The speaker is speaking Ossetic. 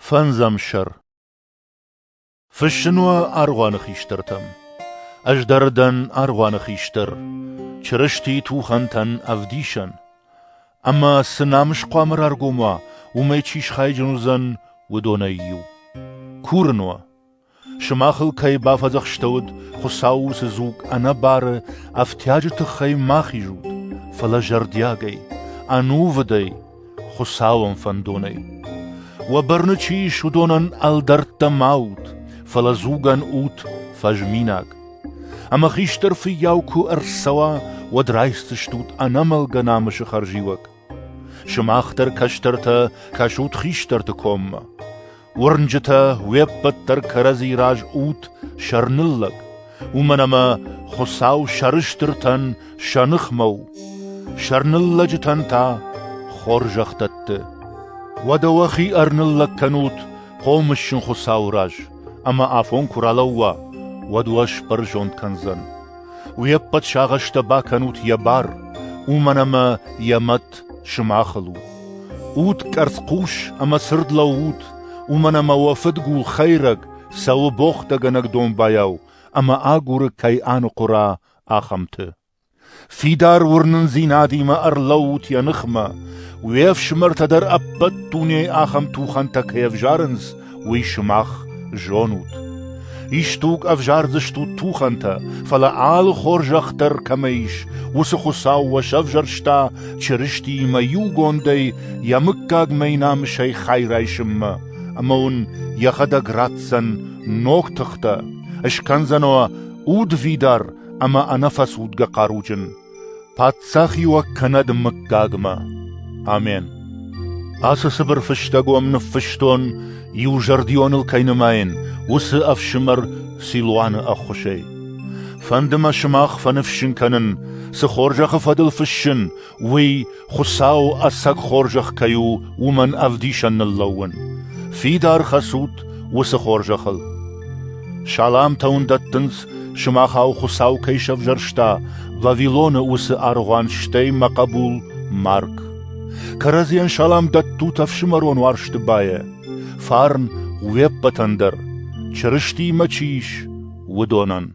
Фӕндзӕм сӕр. Фыссын уӕ аргъуаны хистӕртӕм. Ӕз дӕр дӕн аргъуаны хистӕр, Чырыстийы тухӕнтӕн ӕвдисӕн. Ӕмӕ цы намыс хъуамӕ раргом уа, уымӕй чи схайджын уыдзӕн, уыдонӕй иу. Курын уӕ, сымахыл кӕй бафӕдзӕхстӕуыд, Хуыцауы уыцы дзуг ӕнӕбары ӕфтиаджы тыххӕй ма хизут, фӕлӕ зӕрдиагӕй, ӕнувыдӕй, Хуыцауӕн фӕндонӕй. Уӕ бӕрны чи ис, уыдонӕн ӕлдӕрттӕ ма ут, фӕлӕ дзугӕн ут фӕзминаг. Ӕмӕ хистӕр фыййау куы ӕрцӕуа, уӕд райсдзыстут ӕнӕмӕлгӕ намысы хӕрзиуӕг. Сымах дӕр, кӕстӕртӕ, кӕсут хистӕрты коммӕ. Уырнджытӕ, уе ппӕт дӕр кӕрӕдзи раз ут сӕрныллӕг, уымӕн ӕмӕ Хуыцау сӕрыстыртӕн сӕ ныхмӕ у, сӕрныллӕджытӕн та хорзӕх дӕтты. Уӕдӕ уӕхи ӕрныллӕг кӕнут хъомысджын Хуыцауы раз, ӕмӕ афон куы ралӕууа, уӕд уӕ сбӕрзонд кӕндзӕн. Уе ппӕт сагъӕстӕ бакӕнут йӕ бар, уымӕн ӕмӕ йӕ мӕт сымахыл у. Ут къӕрцхъус ӕмӕ цырд лӕуут, уымӕн ӕмӕ уӕ фыдгул хӕйрӕг цӕуы богътӕгӕнӕг домбайау ӕмӕ агуры, кӕй аныхъуыра, ахӕмты. Фидар уырнындзинадимӕ ӕрлӕуут йӕ ныхмӕ, уе фсымӕртӕ дӕр ӕппӕт дунейы ахӕм тухӕнтӕ кӕй ӕвзарынц, уый сымах зонут. Исдуг ӕвзардзыстут тухӕнтӕ, фӕлӕ алы хорзӕх дӕр кӕмӕ ис, уыцы Хуыцау уӕ сӕвзӕрста Чырыстиимӕ иугондӕй йӕ мыггагмӕ намысӕй хай райсынмӕ, ӕмӕ уын йӕхӕдӕг ратдзӕн ног тыхтӕ, скӕндзӕн уӕ удвидар ӕмӕ ӕнӕфӕцудгӕ хъаруджын. Паддзахиуӕг кӕнӕд мыггагмӕ. Амен. Ацы цыбыр фыстӕг уӕм ныффыстон, иузӕрдионыл кӕй нымайын, уыцы ӕфсымӕр Силуаны ӕххуысӕй. Фӕнды мӕ сымах фӕныфсджын кӕнын, цы хорзӕхы фӕдыл фыссын, уый Хуыцау ӕцӕг хорзӕх кӕй у, уымӕн ӕвдисӕн ныллӕууын. Фидар хӕцут уыцы хорзӕхыл. Саламтӕ уын дӕттынц, сымахау Хуыцау кӕй сӕвзӕрста, Вавилоны уыцы аргъуан, стӕй мӕ хъӕбул Марк. Кӕрӕдзийӕн салам дӕттут ӕфсымӕрон уарзты байӕ. Фарн уе ппӕтӕн дӕр, Чырыстиимӕ чи ис, уыдонӕн.